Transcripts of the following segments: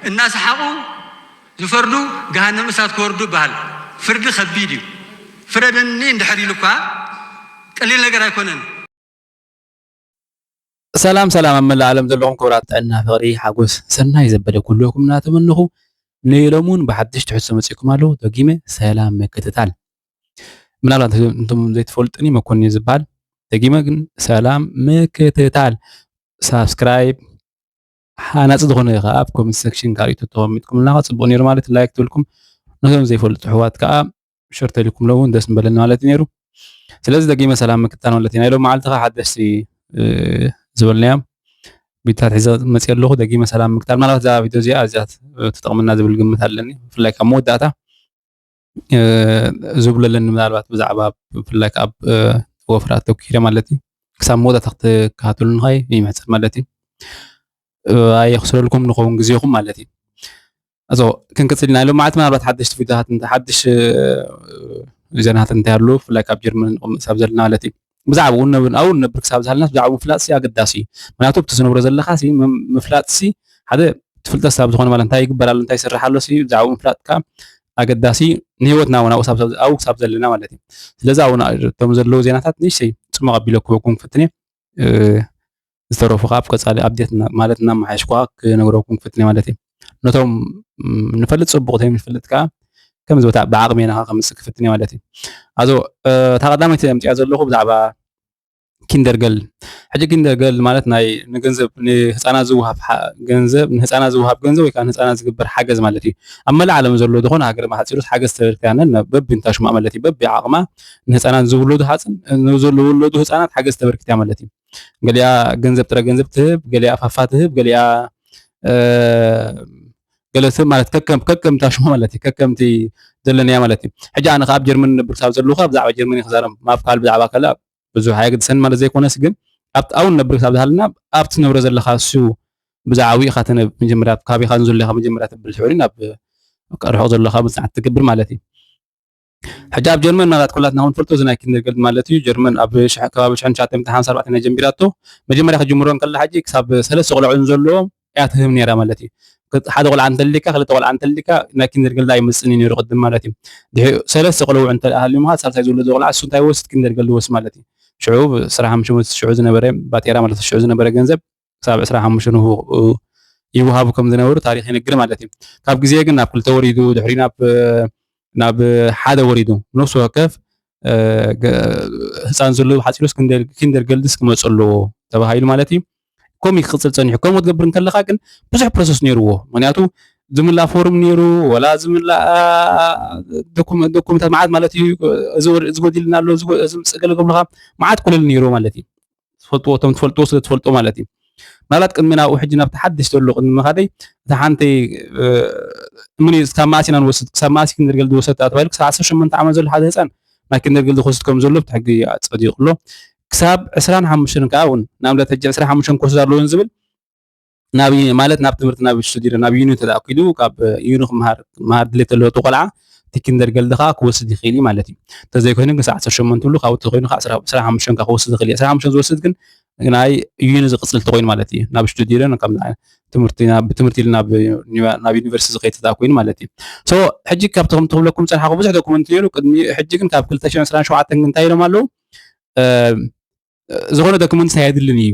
እናሰሓቑ ዝፈርዱ ገሃነም እሳት ክወርዱ ይበሃል። ፍርዲ ከቢድ እዩ። ፍረደኒ እንድሕር ኢሉ እኳ ቀሊል ነገር ኣይኮነን። ሰላም ሰላም ኣብ መላእ ዓለም ዘለኹም ክቡራት ጥዕና ፍቕሪ ሓጎስ ሰናይ ዘበለ ኩልኩም እናተመነኹ ንሎሙን ብሓድሽ ትሕዝቶ መፂእኩም ኣለኹ። ደጊመ ሰላም ምክትታል። ምናልባት እንቶም ዘይትፈልጡኒ መኮንን ዝበሃል ደጊመ ግን ሰላም ምክትታል ሳብስክራይብ ሃናፂ ዝኾነ ከዓ ኣብ ኮመንት ሴክሽን ካልእ ተተቐሚጥኩምልና ከዓ ፅቡቕ ነይሩ ማለት ላይክ ትብልኩም ነቶም ዘይፈልጡ ኣሕዋት ከዓ ሸር ተልኩም ለውን ደስ ምበለኒ ማለት እዩ ነይሩ። ስለዚ ደጊመ ሰላም ምክትታል ማለት እዩ ናይ ሎም መዓልቲ ከዓ ሓደሽቲ ዝበልናዮም ቪድዮታት ሒዘ መፅእ ኣለኹ። ደጊመ ሰላም ምክትታል ማለት እዛ ቪድዮ እዚኣ እዚኣ ትጠቕምና ዝብል ግምት ኣለኒ። ብፍላይ ካብ መወዳእታ ዝብለለኒ ምናልባት ብዛዕባ ብፍላይ ካብ ወፍሪ ኣተኪረ ማለት እዩ ክሳብ መወዳእታ ክትከታተሉኒ ከ ይምሕፀን ማለት እዩ። ኣየኽስረልኩም ንኸውን ግዜኹም ማለት እዩ። እዞ ክንቅፅል ኢና ኢሎም ማለት ምናልባት ሓደሽቲ ቪድዮታት እንተ ሓድሽ ዜናታት እንታይ ኣሉ ብፍላይ ካብ ጀርመን ንቕምጥ ሳብ ዘለና ማለት እዩ። ብዛዕባ እውን ነብን ኣብኡ ነብር ክሳብ ዝሃልና ብዛዕባ ምፍላጥ ሲ ኣገዳሲ እዩ። ምክንያቱ እቲ ዝነብሮ ዘለካ ሲ ምም- ምፍላጥ ሲ ሓደ ትፍልጠት ሳብ ዝኾነ ማለት እንታይ ይግበር ኣሎ እንታይ ይስራሕ ኣሎ ሲ ብዛዕባ ምፍላጥካ ኣገዳሲ ንህይወትና እውን ኣብኡ ሳብ- ኣብኡ ክሳብ ዘለና ማለት እዩ። ስለዚ ኣብኡ ና- እቶም ዘለዉ ዜናታት ንእሽተይ ፅሙቕ ኣቢለ ክበኩም ክፍትን እየ። ዝተረፉ ከዓ ኣብ ቀፃሊ ኣብዴት ማለት እናመሓየሽኩ ከዓ ክነግረኩም ክፍትን እየ ማለት እዩ። ነቶም ንፈልጥ ፅቡቕ ተይንፈልጥ ከዓ ከምዚ ቦታ ብዓቕሚ ኢና ከዓ ከምፅእ ክፍትን እየ ማለት እዩ። ኣዞ እታ ቀዳመይቲ ኣምፅኣ ዘለኹ ብዛዕባ ኪንደርገል ሕጂ ኪንደርገል ማለት ናይ ንገንዘብ ንህፃናት ዝወሃብ ገንዘብ ንህፃናት ዝወሃብ ገንዘብ ወይ ከዓ ንህፃናት ዝግበር ሓገዝ ማለት እዩ። ኣብ መላእ ዓለም ዘሎ ዝኾነ ሃገር ማሕፂሩስ ሓገዝ ተበርክታነ በቢ እንታሽማ ማለት እዩ በቢ ዓቕማ ንህፃናት ዝውለዱ ሓፅን ንዘለወለዱ ህፃናት ሓገዝ ተበርክትያ ማለት እዩ። ገሊኣ ገንዘብ ጥረ ገንዘብ ትህብ፣ ገሊኣ ፋፋ ትህብ፣ ገሊኣ ገለ ትህብ ማለት ከከም ከከም ታሽሙ ማለት እዩ። ከከምቲ ዘለናያ ማለት እዩ። ሕጂ ኣነ ከኣ ኣብ ጀርመን ንነብር ክሳብ ዘለኹ ብዛዕባ ጀርመን ክዛረብ ማብ ካል ብዛዕባ ካልእ ብዙሕ ኣየግድሰን ማለት ዘይኮነስ ግን ኣብቲ ኣብኡ ንነብር ክሳብ ዝሃለና ኣብቲ ትነብሮ ዘለኻ እሱ ብዛዕባኡ ኢኻ ተነብ መጀመርያ ካበይ ኢኻ ንዘሎ ኢኻ መጀመርያ ተብል ሽዑ ናብ ርሑቕ ዘለኻ መጽናዕቲ ትገብር ማለት እዩ። ሕጂ ኣብ ጀርመን ማለት ኩላትና ንፈልጦ እዚ ናይ ኪንደርገርድ ማለት እዩ ጀርመን ኣብ ከባቢ ሽሕን ትሽዓተ ሚእትን ሓምሳን ኣርባዕተን ጀሚራቶ መጀመርያ ክጅምሮ እንከላ ሕጂ ክሳብ ሰለስተ ቆልዑ ንዘለዎም እያ ትህብ ነይራ ማለት እዩ። ሓደ ቆልዓ እንተሊካ ክልተ ቆልዓ እንተሊካ ናይ ኪንደርገርድ ኣይመጽእን እዩ ነይሩ ቅድም ማለት እዩ። ድሕሪኡ ሰለስተ ቆልዑ እንተ ሃልዩምካ ሳልሳይ ዝውለድ ቆልዓ እሱ እንታይ ወስድ ኪንደርገርድ ወስድ ማለት እዩ። ሽዑ ስራሕ ሓሙሽተ መቶ ሽዑ ዝነበረ ባጤራ ማለት ሽዑ ዝነበረ ገንዘብ ክሳብ ዕስራን ሓሙሽተን ይወሃቡ ከም ዝነበሩ ታሪክ ይነግር ማለት እዩ። ካብ ግዜ ግን ናብ ክልተ ወሪዱ ድሕሪ ናብ ናብ ሓደ ወሪዱ ነፍሲ ወከፍ ህፃን ዘሎ ሓፂሩስ ኪንደር ገልድስ ክመፁ ኣለዎ ተባሂሉ ማለት እዩ። ከምኡ ክቅፅል ፀኒሑ ከምኡ ትገብር እንከለካ ግን ብዙሕ ፕሮሰስ ነይርዎ ምክንያቱ ዝምላእ ፎርም ነይሩ ወላ ዝምላእ ዶኩመንታት መዓት ማለት እዩ። እዚ ጎዲልና ኣሎ እዚ ምፅእ ገለ ገብልካ መዓት ኮለል ነይርዎ ማለት እዩ። ትፈልጥዎ እቶም ትፈልጥዎ ስለ ትፈልጦ ማለት እዩ። ምናልባት ቅድሚ ናብኡ ሕጂ ናብቲ ሓድሽ ዘሎ ቅድሚ ምኻደይ እታ ሓንቲ እምኒ ክሳብ መኣስ ኢና ንወስድ ክሳብ መኣስ ክንድርገል ዝወሰድ ተባሂሉ ክሳብ ዓሰርተ ሸሞንተ ዓመት ዘሎ ሓደ ህፃን ናይ ክንደርገል ዝወስድ ከም ዘሎ ብቲ ሕጊ ፀዲቑ ኣሎ። ክሳብ ዕስራን ሓሙሽተን ከዓ እውን ንኣብነት ሕጂ ዕስራን ሓሙሽተን ክወስድ ኣለዎን ዝብል ናብ ማለት ናብ ትምህርቲ ናብ ስቱዲዮ ናብ ዩኒ ተኣኪዱ ካብ ዩኒ ክመሃር ክመሃር ድሌት ዘለዎ ቆልዓ እቲ ኪንደርገርድ ከዓ ክወስድ ይኽእል እዩ ማለት እዩ። እንተዘይኮይኑ ግን ሰዓት ዓሰርተ ሸሞንተ ብሉ ካብኡ ተኮይኑ ከዓ ዕስራን ሓሙሽተን ከዓ ክወስድ ይኽእል እዩ። ዕስራን ሓሙሽተን ዝወስድ ግን ናይ ዩኒ ዝቕፅል ተኮይኑ ማለት እዩ። ናብ ስቱዲዮ ከም ትምህርቲ ናብ ትምህርቲ ኢሉ ናብ ናብ ዩኒቨርሲቲ ዝኸይድ ተኣ ኮይኑ ማለት እዩ። ሶ ሕጂ ካብቶም ትብለኩም ፀንሓኹ ብዙሕ ዶኩመንት ነይሩ ቅድሚ ሕጂ ግን ካብ ክልተ ሽሕን ዕስራን ሸውዓተን እንታይ ኢሎም ኣለዉ ዝኾነ ዶክመንት ኣየድልን እዩ።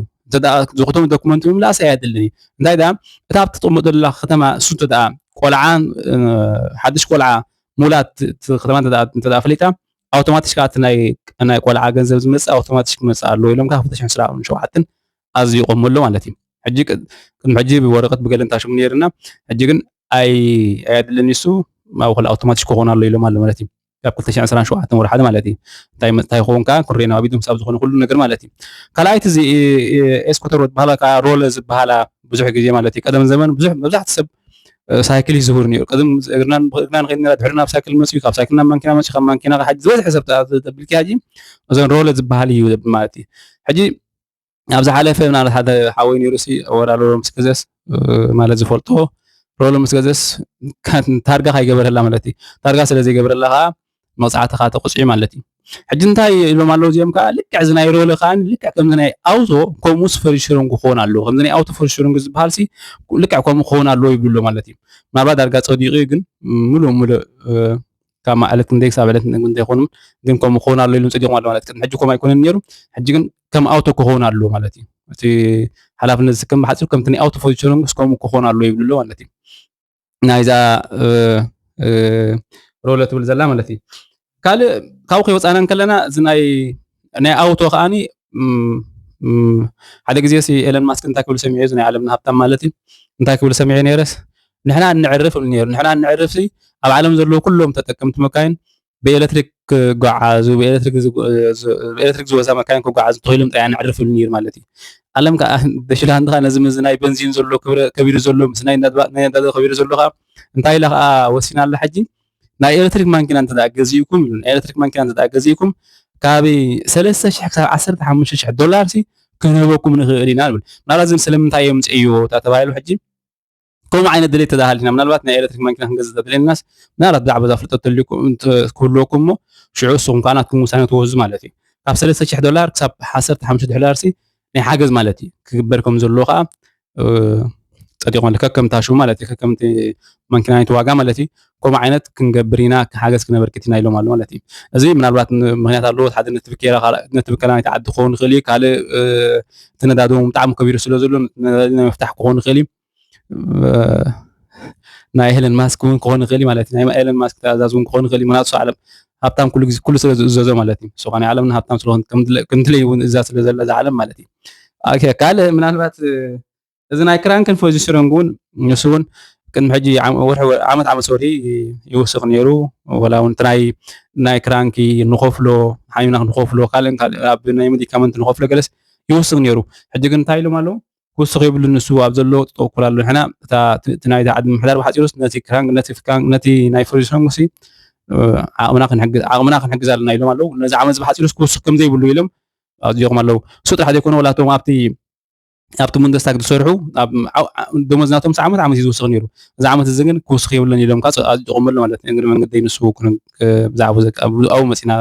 ዝኾቶም ዶክመንት ምምላስ ኣየድልን እዩ። እንታይ ደኣ እታ ኣብ ትጥምጥ ዘላ ከተማ እሱ እንተ ደኣ ቆልዓ ሓድሽ ቆልዓ ሙላት ከተማ እንተ ፈሊጣ ኣውቶማቲሽ ከዓ እቲ ናይ ቆልዓ ገንዘብ ዝመፅእ ኣውቶማቲሽ ክመፅእ ኣለዎ ኢሎም ካብ ክልተ ሽሕን ዕስራን ሸውዓተን ኣዝዩ ይቆመሉ ማለት እዩ። ሕጂ ቅድሚ ሕጂ ብወረቀት ብገለ እንታሽሙ ነይርና ሕጂ ግን ኣይ ኣየድልን እሱ ኣብ ኩሉ ኣውቶማቲሽ ክኾን ኣሎ ኢሎም ኣሎ ማለት እዩ። ካብ ክልተ ሽሕን ዕስራን ሸውዓተን ወርሓት ማለት እዩ። እንታይ እንታይ ይኸውን ከዓ ኩሬና ኣቢዶም ሳብ ዝኾነ ኩሉ ነገር ማለት እዩ። ካልኣይቲ እዚ ኤስኮተር ዝበሃላ ከዓ ሮለ ዝበሃላ ብዙሕ ግዜ ማለት እዩ ቀደም ዘመን ብዙሕ መብዛሕቲ ሰብ ሳይክል ይዝውር ነይሩ። ቅድም እግርና እግርና ንኸይድ ነራ ድሕሪ ናብ ሳይክል መፅኡ ካብ ሳይክል ናብ ማንኪና መፅኡ ካብ ማንኪና ካብ ሓጂ ዝበዝሐ ሰብ ተብልኪ ሓጂ እዞን ሮለ ዝበሃል እዩ ማለት እዩ። ሕጂ ኣብ ዝሓለፈ ምናልባት ሓደ ሓወይ ነይሩ ሲ ወራሎ ምስ ገዘስ ማለት ዝፈልጦ ሮሎ ምስ ገዘስ ታርጋ ካይገበረላ ማለት እዩ። ታርጋ ስለ ዘይገበረላ ከዓ መቕፃዕቲ ከዓ ተቆፅዑ ማለት እዩ። ሕጂ እንታይ ኢሎም ኣለዉ እዚኦም ከዓ? ልክዕ እዚ ናይ ሮለ ከዓ ልክዕ ከምዚ ናይ ኣውቶ ከምኡ ፈርኒቸሪንግ ክኸውን ኣለዎ። ከምዚ ናይ ኣውቶ ፈርኒቸሪንግ ዝበሃል ሲ ልክዕ ከምኡ ክኸውን ኣለዎ ይብሉ ኣሎ ማለት እዩ። ምናልባት ዳርጋ ጸዲቑ እዩ፣ ግን ምሉእ ምሉእ ካብ ዕለት ክንደይ ክሳብ ዕለት ክንደይ ኣይኮኑን፣ ግን ከምኡ ክኸውን ኣሎ ኢሎም ጸዲቖም ኣለዉ ማለት እዩ። ቅድሚ ሕጂ ከምኡ ኣይኮነን ነይሩ፣ ሕጂ ግን ከም ኣውቶ ክኸውን ኣለዎ ማለት እዩ። እቲ ሓላፍነት ዝስከም ብሓፂሩ ከምቲ ናይ ኣውቶ ፈርኒቸሪንግ ከምኡ ክኸውን ኣለዎ ይብሉ ኣሎ ማለት እዩ። ናይዛ ሮለ ትብል ዘላ ማለት እዩ። ካልእ ካብኡ ከይወፃና እንከለና እዚ ናይ ናይ ኣውቶ ከዓኒ ሓደ ግዜ ሲ ኤለን ማስክ እንታይ ክብል ሰሚዐ፣ እዚ ናይ ዓለምና ሃብታም ማለት እዩ፣ እንታይ ክብል ሰሚዐ ነይረስ፣ ንሕና እንዕርፍ እል ነይሩ። ንሕና እንዕርፍ ሲ ኣብ ዓለም ዘለዉ ኩሎም ተጠቀምቲ መካይን ብኤሌክትሪክ ክጓዓዙ፣ ብኤሌክትሪክ ዝወዛ መካይን ክጓዓዙ ተኽኢሎም ጥራይ ንዕርፍ እል ነይሩ ማለት እዩ። ዓለም ከዓ ደሽላ እንድኻ ነዚ ምስ ናይ በንዚን ዘሎ ከቢሩ ዘሎ ምስ ናይ ነዳዲ ከቢሩ ዘሎ ከዓ እንታይ ኢላ ከዓ ወሲና ኣላ ሕጂ? ናይ ኤሌክትሪክ ማኪና እንተ ገዚእኩም ኢሉ፣ ናይ ኤሌክትሪክ ማኪና እንተ ገዚእኩም ካብ ሰለስተ ሽሕ ክሳብ ዓሰርተ ሓሙሽተ ሽሕ ዶላር ሲ ክንህበኩም ንኽእል ኢና ንብል። ምናልባት እዚ ስለምንታይ እዮም ምፅእዮ ተባሂሉ ሕጂ ከምኡ ዓይነት ድሌት ተዳሃሊና ምናልባት ናይ ኤሌክትሪክ ማኪና ክንገዝእ ተደልየናስ ምናልባት ብዛዕባ እዛ ፍልጠት ክህልወኩም እሞ ሽዑ እስኹም ከዓ ናትኩም ውሳነ ትወስዱ ማለት እዩ። ካብ ሰለስተ ሽሕ ዶላር ክሳብ ዓሰርተ ሓሙሽተ ዶላር ሲ ናይ ሓገዝ ማለት እዩ ክግበር ከም ዘለዎ ከዓ ፀዲቆም ከከምታ ሽሙ ማለት እዩ፣ ከከምቲ ማንኪናይት ዋጋ ማለት እዩ። ከምኡ ዓይነት ክንገብር ኢና፣ ሓገዝ ክነበርክት ኢና ኢሎም ኣሎ ማለት እዩ። እዚ ምናልባት ምክንያት ኣለዎ። ሓደ ነቲ ብከላ ናይቲ ዓዲ ክኸውን ይኽእል እዩ። ካልእ እቲ ነዳዲ እውን ብጣዕሚ ከቢሩ ስለ ዘሎ ነዳዲ ናይ ምፍታሕ ክኸውን ይኽእል እዩ። ናይ ኤለን ማስክ እውን ክኾን ይኽእል ማለት እዩ። ናይ ኤለን ማስክ ትእዛዝ እውን ክኾን ይኽእል እዩ። ምናልባት ዓለም ሃብታም ኩሉ ግዜ ኩሉ ስለ ዝእዘዞ ማለት እዩ። ንሱ ናይ ዓለምና ሃብታም ስለሆን ከምድለ እውን እዛ ስለ ዘላ እዛ ዓለም ማለት እዩ። ካልእ ምናልባት እዚ ናይ ክራንክን ፎዚሽረንግ እውን ንሱ እውን ቅድሚ ሕጂ ወርሒ ዓመት ዓመት ወርሒ ይውስኽ ነይሩ። ወላ እውን ናይ ናይ ክራንኪ ንኸፍሎ ሓሚምና ንኸፍሎ ካልእን ካልእ ኣብ ናይ ሜዲካመንት ንኸፍሎ ገለስ ይውስኽ ነይሩ። ሕጂ ግን እንታይ ኢሎም ኣለዉ? ክውስኽ የብሉን፣ ንሱ ኣብ ዘሎ ጠጠው ክብል ኣሎ። ንሕና እቲ ናይዚ ዓዲ ምምሕዳር ብሓፂሩስ ነቲ ክራንክ ነቲ ናይ ፎዚሽረንግ ሲ ዓቕምና ክንሕግዝ ኣለና ኢሎም ኣለዉ። ነዚ ዓመት ብሓፂሩስ ክውስኽ ከም ዘይብሉ ኢሎም ኣፅዲቖም ኣለዉ። እሱ ጥራሕ ዘይኮነ ወላ እቶም ኣብቲ ኣብቲ ሙንደስታግ ዝሰርሑ ደሞዝ ናቶም ምስ ዓመት ዓመት እዩ ዝውስኽ ነይሩ። እዚ ዓመት እዚ ግን ክውስኽ የብለን ኢሎም ከዓ ኣፅዲቖም ኣሎ ማለት እዩ። እግሪ መንገደይ ንሱ ብዛዕባኡ መፂና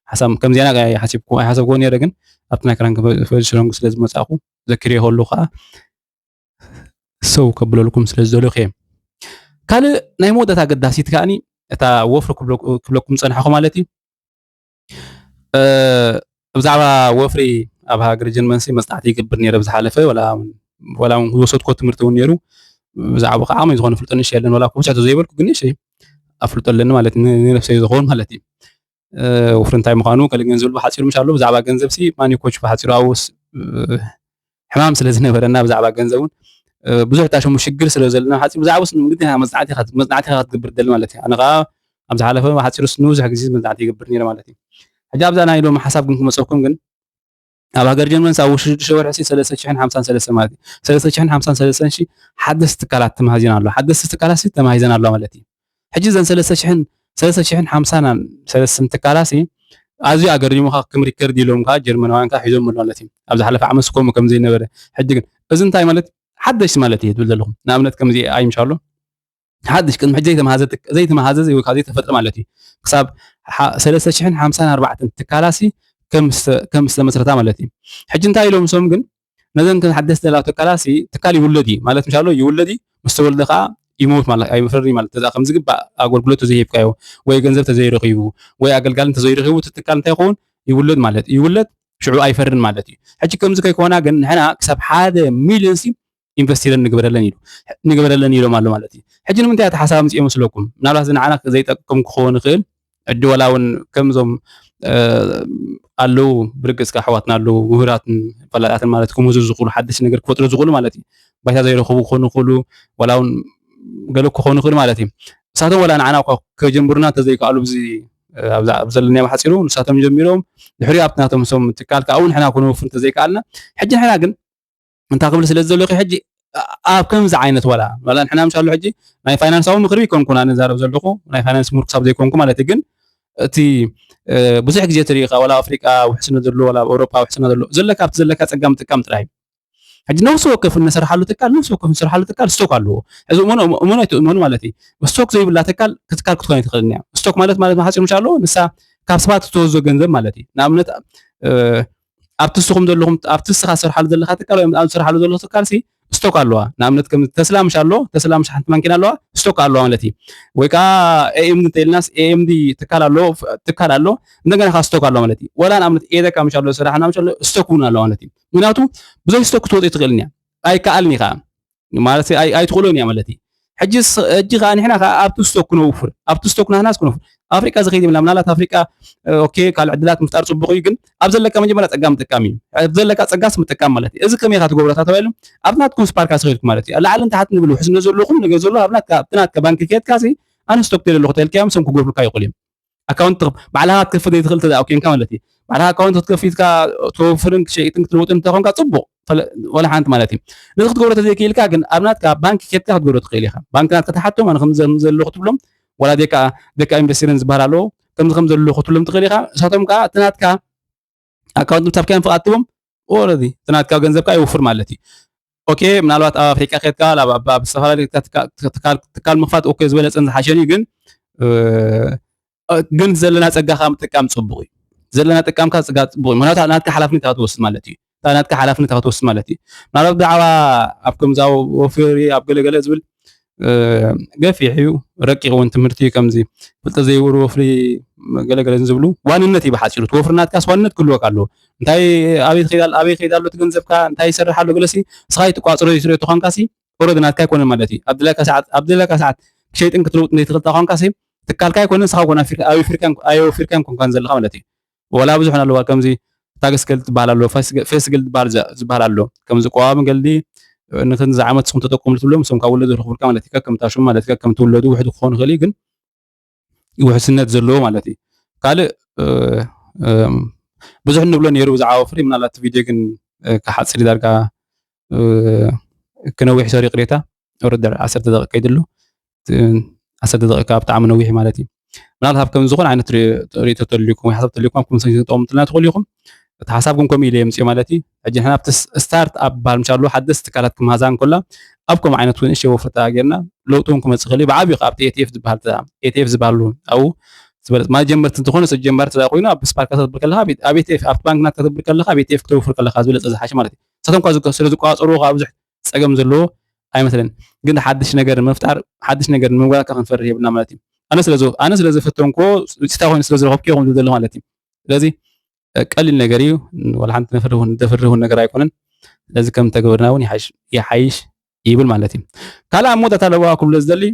ሓሳብ ከም ዜና ኣይሓሰብኩ ኣይሓሰብኩዎ ነይረ፣ ግን ኣብቲ ናይ ክራንክ ፌስቲቫል ስለ ዝመፃእኩ ዘኪረ ከሉ ከዓ ሰው ከብለልኩም ስለ ዝደለኹ እየ። ካልእ ናይ መወዳእታ ኣገዳሲት ከዓኒ እታ ወፍሪ ክብለኩም ፀናሕኩ ማለት እዩ። ብዛዕባ ወፍሪ ኣብ ሃገር ጀርመን ሲ መጽናዕቲ ይገብር ነይረ ብዝሓለፈ፣ ወላ እውን ዝወሰድኮ ትምህርቲ እውን ነይሩ። ብዛዕባ ከዓ ዓቕመይ ዝኾነ ፍልጦ ንእሽተይ የለን፣ ወላ ብዙሕ ተዘይበልኩ ግን ንእሽተይ ኣፍልጦ ኣለኒ ማለት ንነብሰይ ዝኸውን ማለት እዩ። ወፍሪ እንታይ ምዃኑ ከለ ገንዘብ ብሓፂሩ ምሽ ኣሎ። ብዛዕባ ገንዘብ ሲ ማኒኮች ብሓፂሩ ኣብስ ሕማም ስለ ዝነበረና ብዛዕባ ገንዘብ እውን ብዙሕ ታሸሙ ሽግር ስለ ዘለና ሓፂ ብዛዕባ ስ ግዴታ መፅናዕቲ ኢኻ ክትገብር ደሊ ማለት እዩ። ኣነ ከዓ ኣብ ዝሓለፈ ሓፂሩ ስ ንብዙሕ ግዜ መፅናዕቲ ይገብር ነይረ ማለት እዩ። ሕጂ ኣብዛ ናይ ሎሚ ሓሳብ ግን ክመፀኩም ግን ኣብ ሃገር ጀርመን ሳብ ሽዱሽተ ወርሒ ሲ ሰለስተ ሽሕን ሓምሳን ሰለስተ ማለት እዩ። ሰለስተ ሽሕን ሓምሳን ሰለስተን ሺ ሓደስቲ ትካላት ተማሂዘን ኣለዋ። ሓደስቲ ትካላት ሲ ተማሂዘን ኣለዋ ማለት እዩ። ሕጂ እዘን ሰለስተ ሽሕን ሰለስተ ሽሕን ሓምሳን ሰለስተን ትካላት ሲ ኣዝዩ ኣገሪሙካ ከም ሪከርድ ኢሎም ከዓ ጀርመናውያን ከዓ ሒዞም ኣሎ ማለት እዩ። ኣብ ዝሓለፈ ዓመት ስኮሙ ከም ዘይነበረ ሕጂ ግን እዚ እንታይ ማለት ሓደሽ ማለት እዩ ትብል ዘለኹም። ንኣብነት ከምዚ ኣይምሻሎ ሓድሽ ቅድሚ ሕጂ ዘይተመሃዘ ዘይተመሃዘ ወይ ካብ ዘይተፈጥረ ማለት እዩ። ክሳብ ሰለስተ ሽሕን ሓምሳን ኣርባዕተን ትካላሲ ከም ዝተመስረታ ማለት እዩ። ሕጂ እንታይ ኢሎም ሶም ግን ነዘን ሓደስ ደላ ትካላሲ ትካል ይውለድ እዩ ማለት ምሻሎ ይውለድ እዩ። ምስ ተወልደ ከዓ ይሞት ማለት ኣይፈሪ ማለት ተዛ ከም ዝግባእ ኣገልግሎት ተዘይሂብካዮ ወይ ገንዘብ ተዘይረኺቡ ወይ ኣገልጋሊ ተዘይረኺቡ እቲ ትካል እንታይ ይኸውን ይውለድ ማለት ይውለድ ሽዑ ኣይፈርን ማለት እዩ። ሕጂ ከምዚ ከይኮና ግን ንሕና ክሳብ ሓደ ሚልዮን ሲ ኢንቨስት ኢለን ንግበረለን ኢሉ ንግበረለን ኢሎም ኣሎ ማለት እዩ። ሕጂ ንምንታይ እቲ ሓሳብ ምፅኦ መስለኩም? ምናልባት ንዓና ዘይጠቅም ክኸውን ይኽእል። ሕጂ ዋላ እውን ከምዞም ኣለዉ ብርግፅካ ኣሕዋትና ኣለዉ ምሁራትን ፈላጣትን ማለት ክምህዙ ዝኽእሉ ሓደሽ ነገር ክፈጥሩ ዝኽእሉ ማለት እዩ። ባይታ ዘይረኽቡ ክኾኑ ይኽእሉ ዋላ እውን ገለ ክኾኑ ይኽእሉ ማለት እዩ። ንሳቶም ዋላ ንዓና እኳ ከጀምሩና እንተዘይከኣሉ ብዚ ኣብ ዘለናዮ ሓፂሩ ንሳቶም ጀሚሮም ድሕሪ ኣብቲ ናቶም ሶም ትካል ከዓ እውን ንሕና ክንወፍር እንተዘይከኣልና ሕጂ ንሕና ግን እንታይ ክብል ስለ ዝደለኹ ሕጂ ኣብ ከምዚ ዓይነት ዋላ ዋላ ንሕና ምሻሉ ሕጂ ናይ ፋይናንሳዊ ምክሪ ይኮንኩን ኣነ ዛረብ ዘለኹ ናይ ፋይናንስ ምሁር ክሳብ ዘይኮንኩ ማለት ግን እቲ ብዙሕ ግዜ ትሪኢኻ ዋላ ኣፍሪቃ ውሕስነት ዘሎ ዋላ ኣብ ኤውሮጳ ውሕስነት ዘሎ ዘለካ ኣብቲ ዘለካ ፀጋ ምጥቃም ጥራይ ሕጂ ነብሲ ወከፍ እንሰርሓሉ ትካል ነብሲ ወከፍ እንሰርሓሉ ትካል ስቶክ ኣለዎ። ሕዚ እመኑ እመኑ ኣይትእመኑ ማለት እዩ። ስቶክ ዘይብላ ትካል ክትካል ክትኮን ኣይትኽእልን እያ። ስቶክ ማለት ማለት ሓፂር ምሻ ኣለዎ ንሳ ካብ ሰባት ዝተወዞ ገንዘብ ማለት እዩ። ንኣብነት ኣብቲ ንስኹም ዘለኹም ኣብቲ ንስኻ ትሰርሓሉ ዘለኻ ትካል ወይ ኣብ ትሰርሓሉ ዘለኹ ትካል ሲ ስቶክ ኣለዋ። ንኣብነት ከም ተስላ ምሽ ኣሎ፣ ተስላ ምሽ ሓንቲ ማኪና ኣለዋ፣ ስቶክ ኣለዋ ማለት እዩ። ወይ ከዓ ኤኤምዲ እንተኢልናስ ኤኤምዲ ትካል ኣሎ፣ ትካል ኣሎ፣ እንደገና ከዓ ስቶክ ኣለዋ ማለት እዩ። ወላ ንኣብነት ኤደካ ምሽ ኣሎ፣ ሰራሕና ምሽ ኣሎ፣ ስቶክ እውን ኣለዋ ማለት እዩ። ምክንያቱ ብዘይ ስቶክ ክትወፅእ ትኽእልን እያ፣ ኣይከኣልን እዩ ከዓ ማለት ኣይ- ኣይትኽእሎን እያ ማለት እዩ። ሕጂ ስ- ሕጂ ከዓ ንሕና ከዓ ኣብቲ ስቶክ ክነውፍር ኣብቲ ስቶክ ናህናስ ክነውፍር ኣፍሪቃ ዝኸይድ የብላ። ምናልባት ኣፍሪቃ ኦኬ ካልእ ዕድላት ምፍጣር ፅቡቅ እዩ፣ ግን ኣብ ዘለካ መጀመርያ ፀጋ ምጥቃም እዩ። ኣብ ዘለካ ፀጋስ ምጥቃም ማለት እዩ። እዚ ከመይ ኢኻ ትገብሮ ተባሂሉ ኣብ ናትኩም ስፓርካ ስኸይድኩም ማለት እዩ። ላዕልን ታሕትን ንብል ውሕስነት ዘለኹም ነገር ዘሎ ኣብ ናትካ ኣብቲ ናትካ ባንክ ከድካ ሲ ኣነ ስቶክ ደለኹ ተልካዮም ሰም ክገብሩካ ይኽእሉ እዮም። ኣካውንት ባዕልኻ ክትከፍት ዘይትኽእል ተዳ ኮይንካ ማለት እዩ። ባዕልኻ ኣካውንት ክትከፍትካ ትወፍርን ክትሸይጥን ክትልውጥን እንተኾንካ ፅቡቕ፣ ወላ ሓንቲ ማለት እዩ። ነዚ ክትገብሮ ተዘይክኢልካ ግን ኣብ ናትካ ባንክ ኬድካ ክትገብሮ ትኽእል ኢኻ። ባንክ ናትካ ተሓቶም ኣነ ከምዚ ከም ዘለኹ ትብሎም፣ ወላ ደካ ደካ ኢንቨስትርን ዝበሃል ኣለዎ፣ ከምዚ ከም ዘለኹ ትብሎም ትኽእል ኢኻ። እሳቶም ከዓ እቲ ናትካ ኣካውንት ምታብካዮም ፍቓድ ትቦም ኦረዲ እቲ ናትካ ገንዘብካ ይውፍር ማለት እዩ። ኦኬ ምናልባት ኣብ ኣፍሪቃ ከድካ ኣብ ኣብ- ኣብ ዝተፈላለዩ ትካል ምክፋት ኦኬ ዝበለፀን ዝሓሸን እዩ፣ ግን እ፣ ግን ዘለና ፀጋኻ ምጥቃም ፅቡቅ እዩ። ዘለና ጥቃምካ ፅጋ ፅቡቅ እዩ። ምክንያቱ ናትካ ሓላፍነት ኢኻ ትወስድ ማለት እዩ። እታ ናትካ ሓላፍነት ኢኻ ትወስድ ማለት እዩ። ምናልባት ብዛዕባ ኣብ ከምዚ ኣብ ወፍሪ ኣብ ገለገለ ዝብል እ፣ ገፊሕ እዩ፣ ረቂቕ እውን ትምህርቲ እዩ። ከምዚ ፍልጠት ዘይብሉ ወፍሪ ገለገለ ዝብሉ ዋንነት እዩ ብሓፂሩ። ትወፍሪ ናትካስ ዋንነት ክህልወካ ኣለዎ። እንታይ ኣበይ ትኸይድ ኣለ- ኣበይ ይኸይድ ኣሎ እቲ ገንዘብካ እንታይ ይሰርሕ ኣሎ ገለሲ ንስኻ ይትቋፅሮ ይስርዮ ተኾንካሲ ኦረዲ ናትካ ኣይኮነን ማለት እዩ። ኣብ ድላካ ሰዓት ኣብ ድላካ ሰዓት ክሸይጥን ክትልውጥ ዘይትኽእል ተኾንካሲ ትካልካ ኣይኮነን ንስኻ ኮን ኣዮፊርካን ኮንካን ዘለኻ ማለት እዩ። ወላ ብዙሕ ኣለዋ ከምዚ ታግስ ገልድ ዝበሃል ኣሎ፣ ፌስ ገልድ ዝበሃል ዝበሃል ኣሎ። ከምዚ ቀዋሚ ገልዲ ንክንዚ ዓመት ስኹም ተጠቀምሉ ትብሎም እሶም ካብ ወለዶ ዝረኽቡልካ ማለት እዩ። ከም ታሽሙ ማለት እዩ። ከም ትውለዱ ውሕድ ክኾን ይኽእል እዩ ግን ውሕስነት ዘለዎ ማለት እዩ። ካልእ ብዙሕ ንብሎ ነይሩ ብዛዕባ ወፍሪ ምናልባት ቪድዮ ግን ክሓፅር ዳርጋ ክነዊሕ ሰሪ ቅሬታ ወረድ ዓሰርተ ደቂቃ ከይድሉ ዓሰርተ ደቂቃ ብጣዕሚ ነዊሕ ማለት እዩ። ምናልባት ኣብ ከም ዝኾነ ዓይነት ርእቶ ተልዩኩም ወይ ሓሳብ ተልዩኩም ኣብ ኮመንት ተጠቕምትልና ትኽእሉ ኢኹም። እቲ ሓሳብ ግን ከምኡ ኢለ የምፅኦ ማለት እዩ። ሕጂ ንሕና ኣብቲ ስታርት ኣብ በሃል ምሻሉ ሓደስ ትካላት ክመሃዛ እንከላ ኣብ ከምኡ ዓይነት እውን እሸ ወፍርታ ጌርና ለውጥውን ክመፅእ ክእል ብዓብዩ ኣብቲ ኤቲኤፍ ዝበሃል ኤቲኤፍ ዝበሃሉ ኣብኡ ዝበለፅ ማለት ጀመርቲ እንተኾነ ሰብ ጀማሪ ተዳ ኮይኑ ኣብ ስፓርካ ተብር ከለካ ኣብ ኤቲኤፍ ኣብቲ ባንክ ናት ከተብር ከለካ ኣብ ኤቲኤፍ ክተውፍር ከለካ ዝበለፀ ዝሓሽ ማለት እዩ። ንሳቶም ኳ ስለ ዝቋፀሩ ካብ ብዙሕ ፀገም ዘለዎ ኣይመስለን። ግን ሓድሽ ነገር ንምፍጣር ሓድሽ ነገር ንምግባር ካብ ክንፈርህ የብልና ማለት እዩ። ኣነ ስለ ኣነ ስለ ዝፈተንኮ ውፅኢታ ኮይኑ ስለ ዝረኸብኩ ይኹም ዝደለ ማለት እዩ። ስለዚ ቀሊል ነገር እዩ። ወላ ሓንቲ ነፍርህ እውን ደፍርህ እውን ነገር ኣይኮነን። ስለዚ ከም ተግብርና እውን ይሓይሽ ይብል ማለት እዩ። ካልእ ኣብ መወዳእታ ለዋ ክብሎ ዝደሊ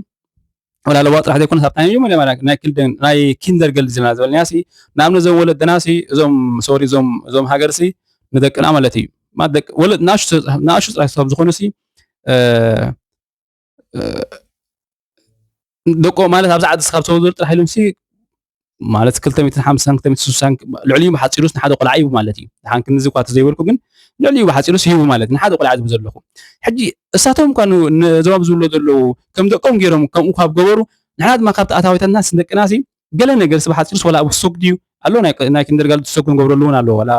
ወላ ለዋ ጥራሕ ዘይኮነስ ኣብታ ናይ መጀመርያ ማለት ናይ ክልደን ናይ ኪንደር ገልድ ዝና ዝበልናያ ሲ ንኣብነት እዞም ወለደና ሲ እዞም ሶሪ እዞም እዞም ሃገር ሲ ንደቅና ማለት እዩ። ማለት ደቂ ወለድ ንኣሽቱ ንኣሽቱ ጥራሕ ካብ ዝኾኑ ሲ ደቆ ማለት ኣብዚ ዓዲ ስኻብ ተወልዶ ጥራሕ ኢሎም ሲ ማለት ክልተ ሚእትን ሓምሳን ክልተ ሚእትን ስሳን ልዕሊኡ ብሓፂሩስ ንሓደ ቆልዓ ይቡ ማለት እዩ። ድሓን ክንዚ እኳ ተዘይበልኩ ግን ልዕሊኡ ብሓፂሩስ ይቡ ማለት እዩ። ንሓደ ቆልዓ ዝቡ ዘለኹ ሕጂ እሳቶም እኳ ነዞም ኣብ ዝብሎ ዘለዉ ከም ደቆም ገይሮም ከምኡ ካብ ገበሩ ንሕና ድማ ካብቲ ኣታዊታትና ስደቅና ሲ ገለ ነገር ስብ ሓፂሩስ ወላ ኣብ ሶግ ድዩ ኣሎ ናይ ናይ ኪንደርጋርተን ሶግ ንገብረሉ እውን ኣሎ ወላ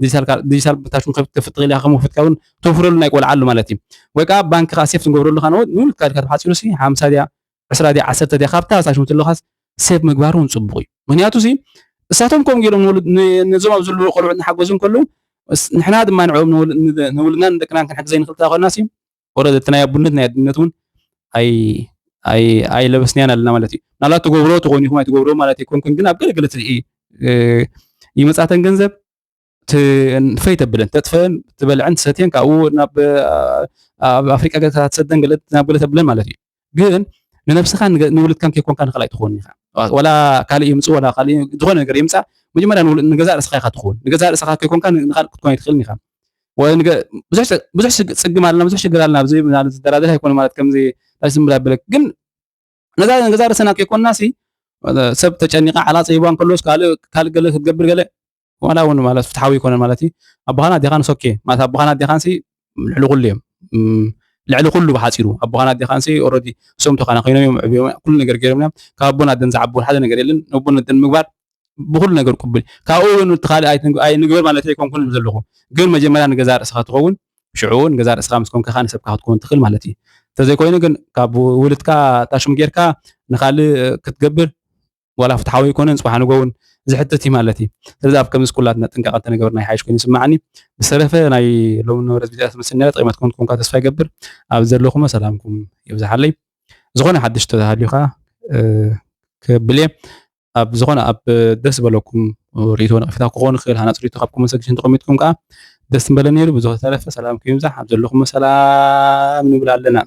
ዲጂታል ካ- ዲጂታል ብታሽን ከፍት ከፍት ኢልካ ከም ወፍትካ እውን ተውፍረሉ ናይ ቆልዓ ኣሎ ማለት እዩ። ወይ ከዓ ባንክ ከዓ ሴፍ ንገብረሉ ከዓ ንውልድካ ኢልካ ተሓፂሩ ሲ ሓምሳ ድያ ዕስራ ድያ ዓሰርተ ድያ ካብታ ሳሽሙ ትለኻስ ሴፍ ምግባር እውን ፅቡቅ እዩ። ምክንያቱ ሲ እሳቶም ከምኡ ገይሮም ንወልድ- ን- ነዞም ኣብ ዘለዉ ቆልዑ እናሓገዙ እንከለዉ እስ- ንሕና ድማ ንዕኦም ንወል- ን- ንውልድና ንደቅና ክንሕግዘ ንክእል ተኮና ሲ ወረደ እቲ ናይ ኣቡነት ናይ ኣድነት እውን ኣይ ኣይ ኣይለበስናያን ኣለና ማለት እዩ። ምናልባት ትገብሮ ትኾን ኢኹም ኣይትገብሮ ማለት ኣይኮንኩን ግን ኣብ ገለገለ ትርኢ ይመጻተን ገንዘብ ፈይ ተብለን ተጥፈን ትበልዐን ትሰትየን ካብኡ ናብ ኣብ ኣፍሪቃ ገለ ትሰደን ገለ ናብ ገለ ተብለን ማለት እዩ። ግን ንነብስኻ ንውልድካን ከይኮንካ ንካልኣይ ትኸውን ኢኻ። ዋላ ካልእ ይምፅ ዋላ ካልእ ዝኾነ ነገር ይምፃ መጀመርያ ንገዛእ ርእስኻ ኢኻ ትኸውን። ንገዛእ ርእስኻ ከይኮንካ ንካልእ ክትኮን ኣይትኽእልን ኢኻ። ብዙሕ ፅግም ኣለና ብዙሕ ሽግር ኣለና ኣብዚ ዝደራደር ኣይኮነ ማለት ከምዚ ዝምላ በለክ ግን ነዛ ንገዛእ ርእስና ከይኮንና ሲ ሰብ ተጨኒቃ ዓላ ፀይቧ እንከሎስ ካልእ ካልእ ገለ ክትገብር ገለ ዋላ እውን ማለት ፍትሓዊ ይኮነን ማለት እዩ። ኣቦኻን ኣዴኻን ሶኬ ማለት ኣቦኻን ኣዴኻን ሲ ልዕሊ ኩሉ እዮም። ልዕሊ ኩሉ ብሓፂሩ ኣቦኻን ኣዴኻን ሲ ኦረዲ እሶም ተኻና ኮይኖም እዮም ዕብዮም ኩሉ ነገር ገይሮም እዮም። ካብ ኣቦን ኣደን ዝዓቦን ሓደ ነገር የለን። ነቦን ኣደን ምግባር ብኩሉ ነገር ቅቡል ካብኡ እውን እቲ ካልእ ኣይትንግ- ኣይንግበር ማለት ኣይኮንኩን ዘለኹ ግን መጀመርያ ንገዛ ርእስኻ ትኸውን ሽዑ ንገዛ ርእስኻ ምስ ኮንካ ንሰብካ ክትከውን ትኽእል ማለት እዩ። እንተዘይኮይኑ ግን ካብ ውልድካ ታሽሙ ጌርካ ንካልእ ክትገብር ዋላ ፍትሓዊ ኣይኮነን፣ ጽባሕ ንጎ እውን ዝሕተት እዩ ማለት እዩ። ስለዚ ኣብ ከምዚ ኩላትና ጥንቃቐ እንተነገበርና ይሓይሽ ኮይኑ ይስምዓኒ። ብዝተረፈ ናይ ሎሚ ነበረት ቪድዮታት መስል ነረ ጠቒመትኩም ትኮንካ ተስፋ ይገብር። ኣብ ዘለኹም ሰላምኩም ይብዝሓለይ። ዝኾነ ሓድሽ ተሃልዩ ከዓ ክብል እየ። ኣብ ዝኾነ ኣብ ደስ ዝበለኩም ርእይቶ ነቕፊታ ክኾን ይኽእል፣ ሃናፂ ርእይቶ ካብ ኮመንት ሰክሽን ተቐሚጥኩም ከዓ ደስ ምበለ ነይሩ። ብዝተረፈ ሰላምኩም ይብዛሕ፣ ኣብ ዘለኹም ሰላም ንብል ኣለና።